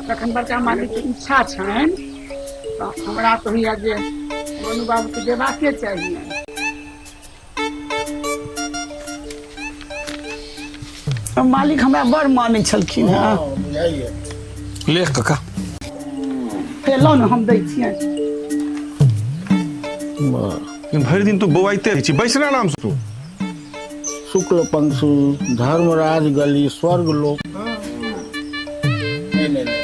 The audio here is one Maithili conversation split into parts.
तखन बड़का मालिकके इच्छा छनि तऽ हमरा तऽ होइए जे गोनू बाबूके जेबाके चाहिए। मालिक हमरा बड़ मानै छलखिन हँ। बुझाइए ले काका हे लौ ने, हम दै छियनि। भरि दिन तू बौआइते रहै छी, बैस ना आराम से तू। शुक्ल पंक्षी धर्मराज गली स्वर्ग लोक। नहीं नहीं नहीं।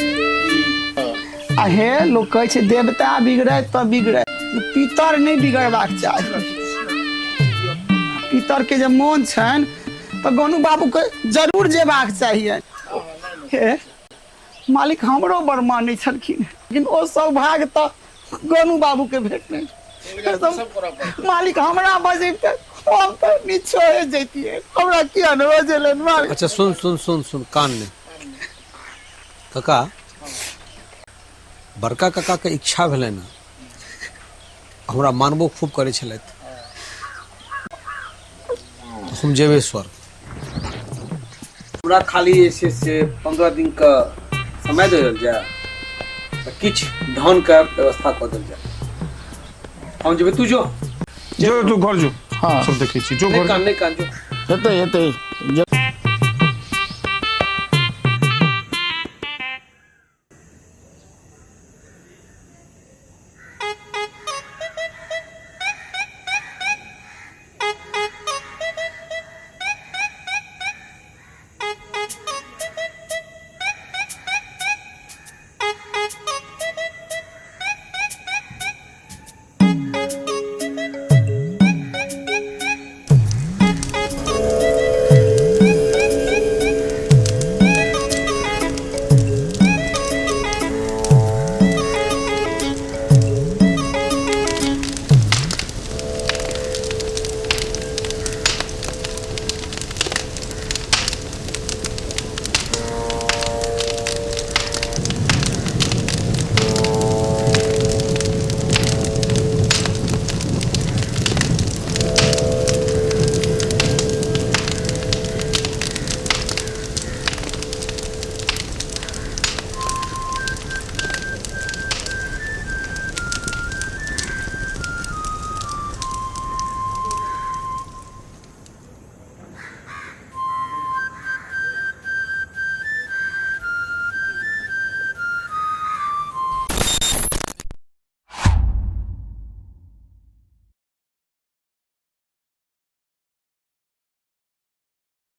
आ हे, लोक कहै छै देवता बिगड़े तऽ बिगड़े, पितर नहि बिगड़बाक चाही। पितर के जे मोन छनि तऽ गोनू बाबू के जरूर जेबाक चाहिए। हे मालिक हमरो बड़ मानै छलखिन, लेकिन ओ सौभाग्य तऽ गोनू बाबू के भेटलै। मालिक हमरा बजैते हम तऽ निछोहे जैतियै, हमरा किया ने बजेलनि मालिक? अच्छा सुन सुन सुन सुन, कान नहि काका, बड़का काका के इच्छा भेलनि ने, हमरा मानबो खूब करै छलथि, तऽ हम जेबै स्वर्ग। हमरा खाली जे छै से 15 दिनके समय दऽ देल जाय तऽ किछु धनके व्यवस्था कऽ देल जाय, हम जेबै। तू जो जो, तू घर जो। हाँ। सब देखै छी, जो नहि घर। कान, नहि कान, जो। हेतै हेतै।